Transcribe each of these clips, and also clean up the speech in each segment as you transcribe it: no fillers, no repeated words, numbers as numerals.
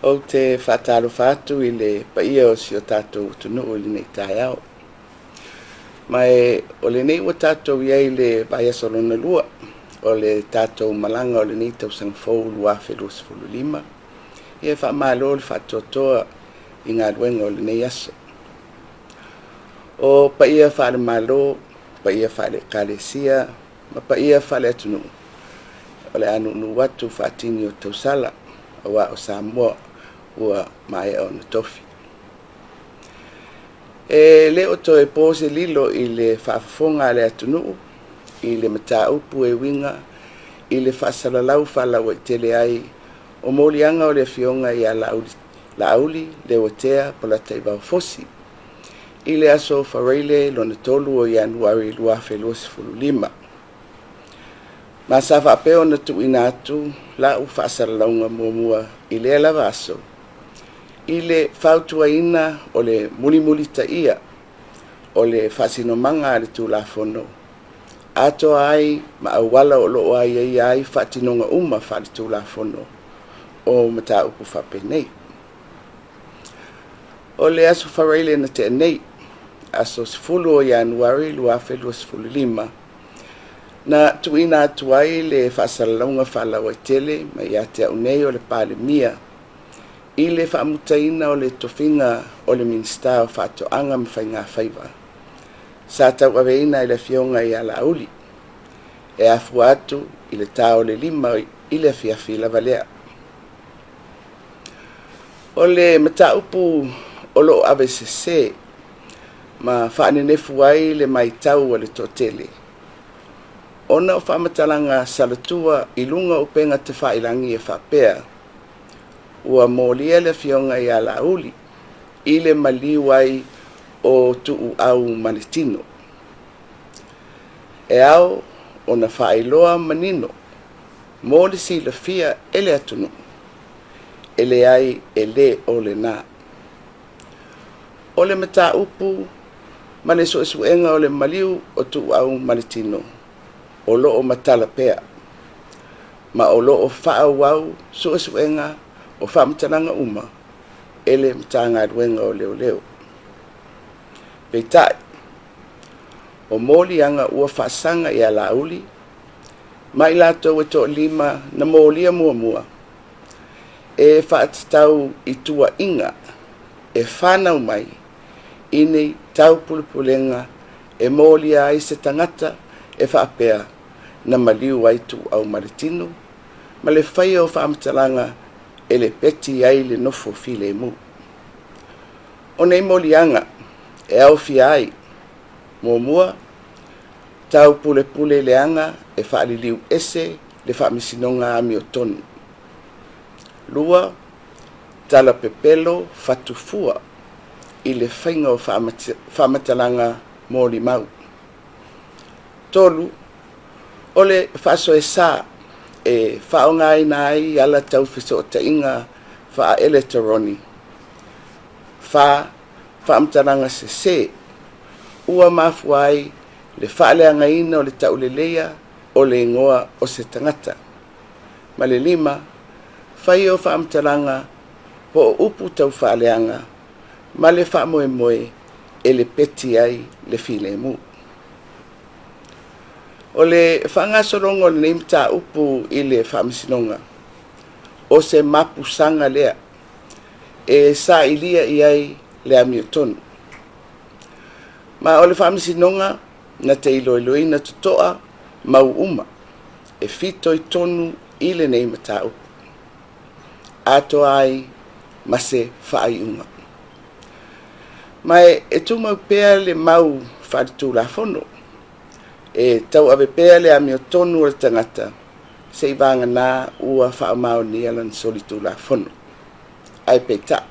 Ou te faatalofa atu i le paia o si o tatou atunuu i lenei taeao. Ma e o lenei ua tatou i ai i le vaiaso lona lua o le tatou malaga o lenei tausaga fou 2025, ia faamalo le faatoatoa i galuega o lenei aso. O paia faale-Malo, paia faale-Ekalesia ma paia faale-atunuu, o le a nuunuu atu faatini o tausala, aua o Samoa ua maea ona tofi. E le o toe po se lilo i le faafofoga a le atunuu i le mataupu e uiga i le faasalalau faalauaitele ai o moliaga o le Afioga ia Laauli Leuatea Polataivao Fosi i le aso Faraile lona 3 o Ianuari 2025. Ma sa faapea ona tuuina atu lau faasalalauga muamua i lea lava aso i le fautuaina o le mulimulitaia o le faasinomaga a le Tulafono atoa ai ma auala o lo o aiaia ai faatinoga uma faale-Tulafono o mataupu faapenei. O le aso Faraile na tea nei, aso 10 o Ianuari 2025, na tuuina atu ai le faasalalauga faalauaitele mai ia te au nei o le Palemia i le faamutaina o le tofiga o le Minisita o Faatoaga ma Faigafaiva sa tauaveina e le Afioga ia Laauli e afua atu i le ta o le 5 i le afiafi lava lea. O le mataupu o lo o avesese ma faanenefu ai le matau a le toatele, ona o faamatalaga salatua i luga o upega tafailagi e faapea, ua molia le Afioga ia Laauli i le maliu ai o Tuuau ma le tino. E ao ona faailoa manino mo le silafia e le atunuu, e leai e le o lena. O le mataupu ma le suesuega o le maliu o Tuuau ma le tino, o lo o matala pea, ma o lo o faaauau suesuega o faamatalaga uma e le Matagaluega o Leoleo. Peitai, o moliaga ua faasaga ia Laauli ma i latou e toalima na molia muamua, e faatatau i tuuaiga e fanau mai i ni taupulepulega e molia ai se tagata e faapea na maliu ai Tuuau ma le tino ma le faia o faamatalaga e lepeti ai le nofo filemu. O nei moliaga e aofia ai: Muamua, taupulepule leaga e faaliliu ese le Faamasinoga Amiotonu. Lua, talapepelo fatufua i le faiga o faamatalaga molimau. Tolu, o le faasoesa e faaaogaina ai ala tau fesootaiga faaeletoroni. Fa, faamatalaga sese ua mafua ai le faaleagaina o le tauleleia o le igoa o se tagata. Ma le 5, faia o faamatalaga po o upu taufaaleaga ma le faamoemoe e lepeti ai le filemu. O le faagasologa o lenei mataupu i le Faamasinoga, o se mapusaga lea e sailia i ai le amiotonu. Ma o le Faamasinoga na te iloiloina totoa mau uma e fitoitonu i lenei mataupu, atoa ai ma se faaiuga. Ma e tumau pea le mau faale-Tulafono e tauave pea le amiotonu a le tagata seivagana ua faamaonia lana solitulafono. Ae peitai,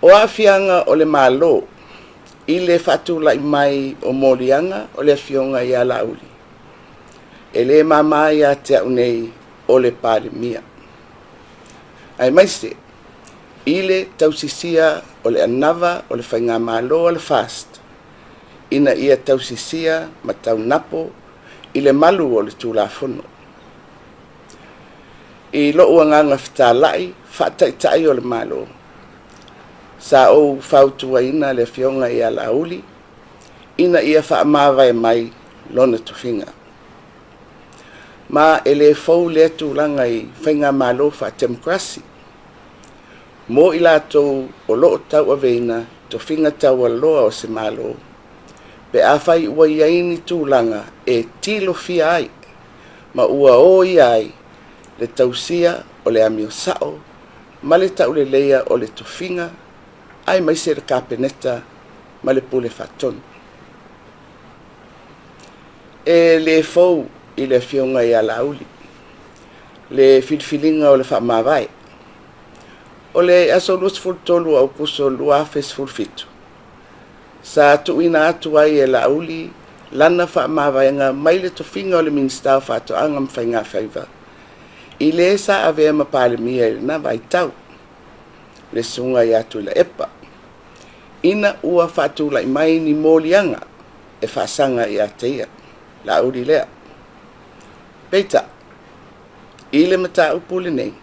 o aafiaga o le Malo i le faatulai mai o moliaga o le Afioga ia Laauli, e le mama ia te au nei o le Palemia, aemaise i le tausisia o le anava o le faigamalo a le FAST ina ia tausisia ma taunapo i le malu o le Tulafono. I lo'u agaga fetāla'i fa'ata'ita'i o le Malo, sa ou fautuaina le Afioga ia Laauli ina ia faamavae mai lona tofiga. Ma e lē fou lea tulaga i faigamalo faatemokarasi mo i latou o loo tauaveina tofiga taualoa o se Malo, pe afai ua i ai ni tulaga e tilofia ai ma ua oia ai le tausia o le amio sa'o ma le tauleleia o le tofiga aemaise le Kapeneta ma le Pule Faatonu. E lē fou i le Afioga ia Laauli le filifiliga o le faamavae. O le aso 23 o Aokuso 2017 sa tuuina atu ai e Laauli lana faamavaega mai le tofiga o le Minisita o Faatoaga ma Faigafaiva i le sa avea ma Palemia i lena vaitau, le Susuga ia Tuilaepa, ina ua faatula'i mai ni moliaga e faasaga ia te ia, Laauli lea. Peitai, i le mataupu lenei,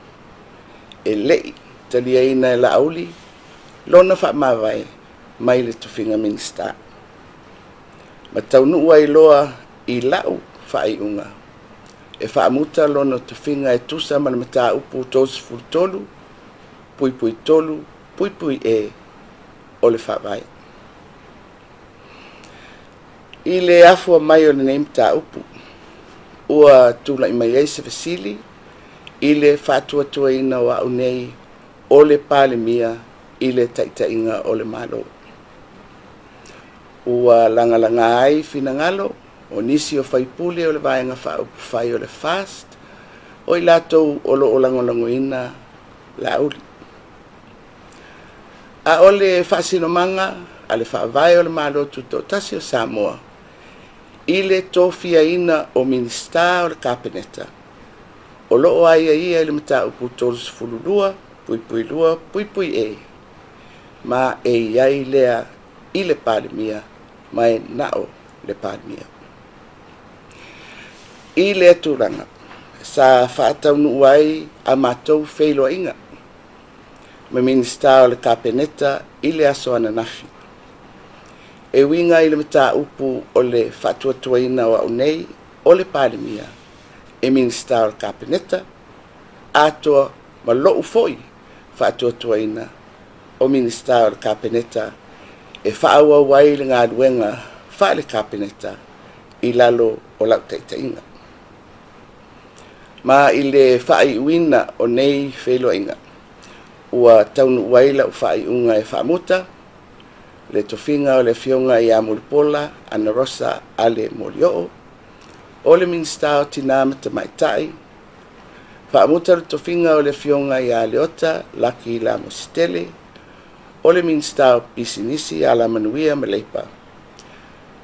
e le'i taliaina e Laauli lona faamavae mai le tofiga Minisita, ma taunuu ai loa i la'u faaiuga e faamuta lona tofiga e tusa ma le Mataupu 33(3)(E) o le Faavae. I le afua mai o lenei mataupu ua tula'i mai ai se fesili i le faatuatuaina o a'u nei o le Palemia i le taita'iga o le Malo. Ua lagalaga ai finagalo o nisi o faipule o le Vaega Faaupufai o le FAST, o i latou o lo o lagolagoina Laauli. A o le faasinomaga a le Faavae o le Malo Tutoatasi o Samoa i le tofiaina o Minisita o le Kapeneta, o lo o aiaia i le Mataupu 32(2)(e), ma e i ai lea i le Palemia ma e na o le Palemia. I lea tulaga, sa faataunuu ai a matou feiloaiga ma Minisita o le Kapeneta i le aso ananafi e uiga i le mataupu o le faatuatuaina o a'u nei o le Palemia e Minisita o le Kapeneta, atoa ma lo'u foi faatuatuaina o Minisita o le Kapeneta e faaauau ai le galuega faale-Kapeneta i lalo o lau taitaiga. Ma i le faaiuina o nei feiloaiga, ua taunuu ai lau faaiuga e faamuta le tofiga o le Afioga ia Mulipola Anarosa Ale Molioo o le Minisita o Tina ma Tamaitai, faamuta le tofiga o le Afioga ia Leota Laki Lamositele o le Minisita o Pisinisi, Alamanuia ma Leipa,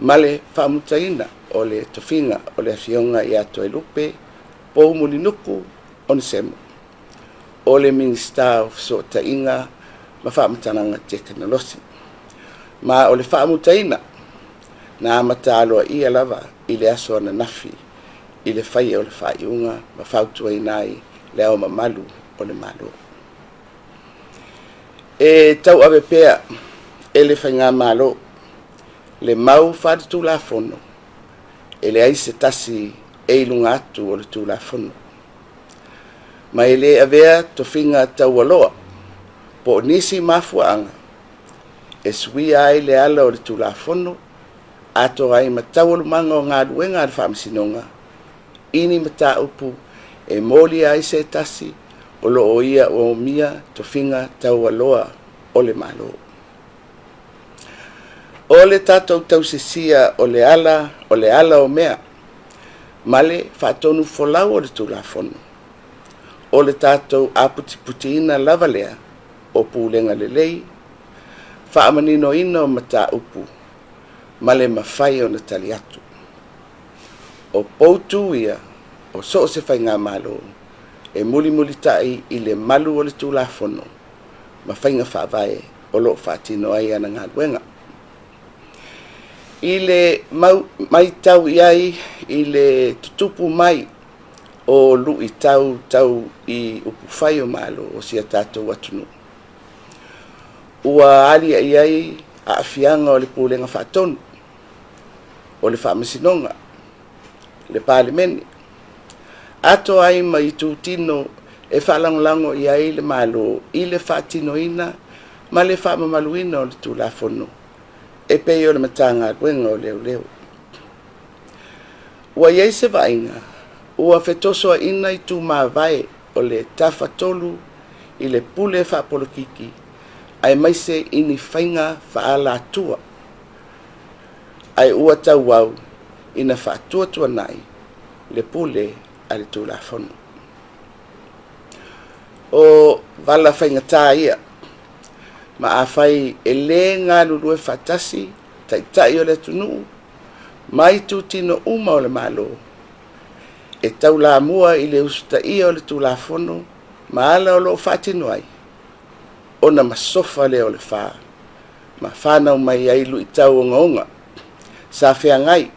ma le faamutaina o le tofiga o le Afioga ia Toelupe Poumulinuku Onesemo o le Minisita o Fesootaiga ma Faamatalaga Tekonolosi. Ma o le faamutaina na amata aloaia lava i le aso ananafi i le faia o le faaiuga ma fautuaina ai Le Ao Mamalu o le Malo. E tauave pea e le Faigamalo le mau faale-Tulafono, e leai se tasi e i luga atu o le Tulafono, ma e le avea tofiga taualoa po o nisi mafuaaga e suia ai le ala o le Tulafono atoa ai ma taualumaga o galuega a le Faamasinoga i ni mataupu e molia ai se tasi o lo o ia omia tofiga taualoa o le Malo. O le tatou tausisia o le ala o mea ma le faatonufolau o le Tulafono, o le tatou aputiputiina lava lea o pulega lelei, faamaninoina o mataupu ma le mafai ona tali atu. O poutu ia o so o se faigamalo e mulimulita'i i le malu o le Tulafono ma faiga faavae o lo o faatino ai ana galuega. I le matau i ai i le tutupu mai o luʻitau tau i upufai o Malo o si a tatou atunuu. Ua aliaʻi ai aafiaga o le Pulega Faatonu, o le Faamasinoga, le Palemene, atoa ai ma itutino e faalagolago i ai le Malo i le faatinoina ma le faamamaluina o le Tulafono e pei o le Matagaluega o Leoleo. Ua i ai se vaaiga ua fetosoaina itu mavae o le Tafatolu i le pule faapolokiki aemaise i ni faiga faaalatua, ae ua tauau ina faatuatuanai le pule a le Tulafono. O vala faigata ia, ma afai e le galulue faatasi Taitai o le atunuu ma itutino uma o le Malo e taulamua i le usitaia o le Tulafono ma ala o lo o faatino ai, ona masofa lea o le fa ma fanau mai ai luitau ogaoga sa feagai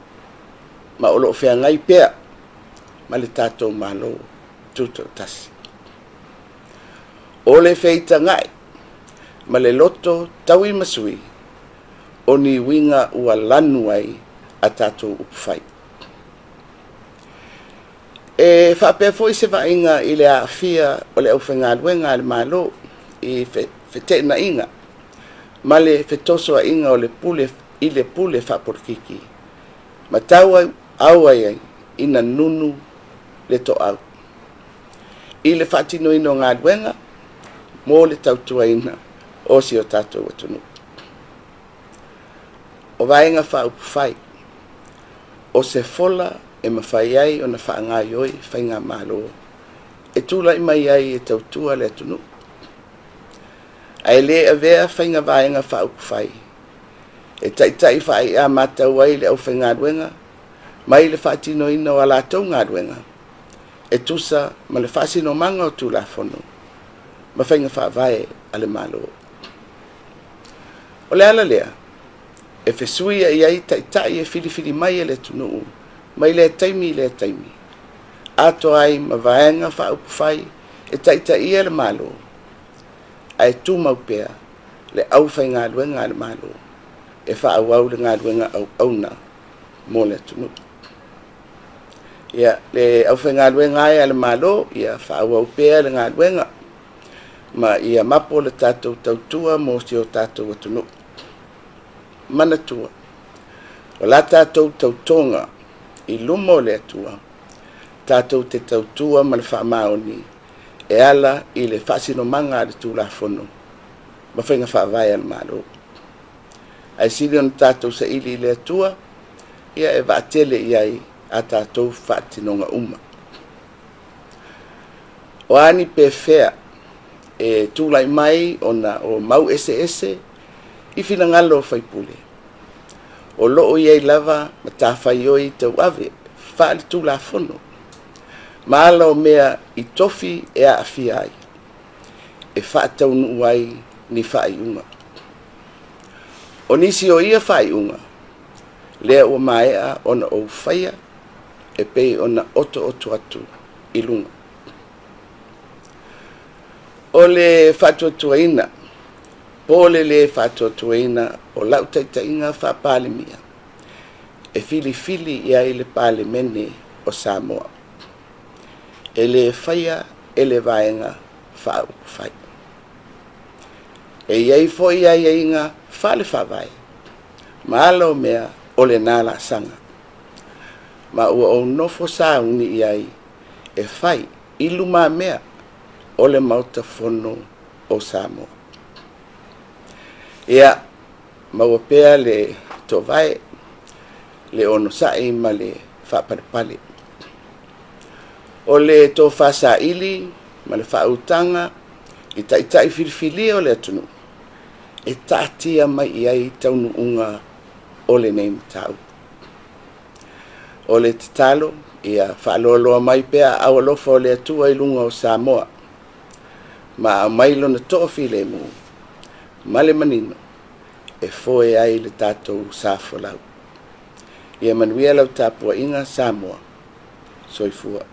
ma o lo o feagai pea ma le tatou Malo Tutoatasi. O le feitagai ma le loto tauimasui o ni uiga ua lanu ai a tatou upufai. E faapea foi se vaaiga i le aafia o le aufaigaluega a le Malo i feteenaiga ma le fetosoaina o le pule i le pule faapolokiki ma tauau ai ina nunu le toau i le faatinoina o galuega mo le tautuaina o si o tatou atunuu. O Vaega Faaupufai, o se fola e mafai ai ona faagaoioi faigamalo e tulai mai ai e tautua le atunuu, ae le avea faiga Vaega Faaupufai e taitai faai'a matau ai le aufaigaluega mai le faatinoina o a latou galuega e tusa ma le faasinomaga o Tulafono ma faiga faavae a le Malo. O le ala lea e fesuiai ai taitai e filifili mai e le atunuu mai lea taimi i lea taimi, atoa ai ma Vaega Faaupufai e taitaia le Malo, ae tumau pea le aufaigaluega a le Malo e faaauau le galuega auauna mo le atunuu. Ia, le aufaigaluega e a le Malo, ia faaauau pea le galuega ma ia mapo le tatou tautua mo si o tatou atunuu. Manatua, o la tatou tautoga i luma o le Atua, tatou te tautua ma le faamaoni e ala i le faasinomaga a le Tulafono ma faiga faavae a le Malo. Ae sili ona tatou saili i le Atua ia e vaatele i ai a tatou faatinoga uma. O a ni pefea e tulai mai ona o mau eseese i finagalo o sui usufono, o lo o i ai lava matafaioi tauave faale-Tulafono ma ala o mea i tofi e aafia ai e faataunuu ai ni faaiuga. O nisi o ia faaiuga lea ua maea ona ou faia e pei ona otooto atu i luga. O le faatuatuaina po o le lē faatuatuaina o lau taitaiga faa-Palemia e filifili i ai le Palemene o Samoa, e le faia e le Vaega Faaupufai. E i ai foi aiaiga faale-Faavae ma ala o mea o lena laasaga, ma ua ou nofo sauni i ai e fai i lumamea o le Maota Fono o Samoa. Ia maua pea le toovae, le onosai ma le faapalepale. O le tofa saili ma le faautaga i taitai filifilia o le atunuu e taatia mai i ai taunuuga o lenei mataupu. O le tatalo ia faaloaloa mai pea aao alofa o le Atua i luga o Samoa ma aumai lona toafilemu ma le manino e foe ai le tatou sa folau. Ia manuia lau tapuaiga Samoa. Soifua.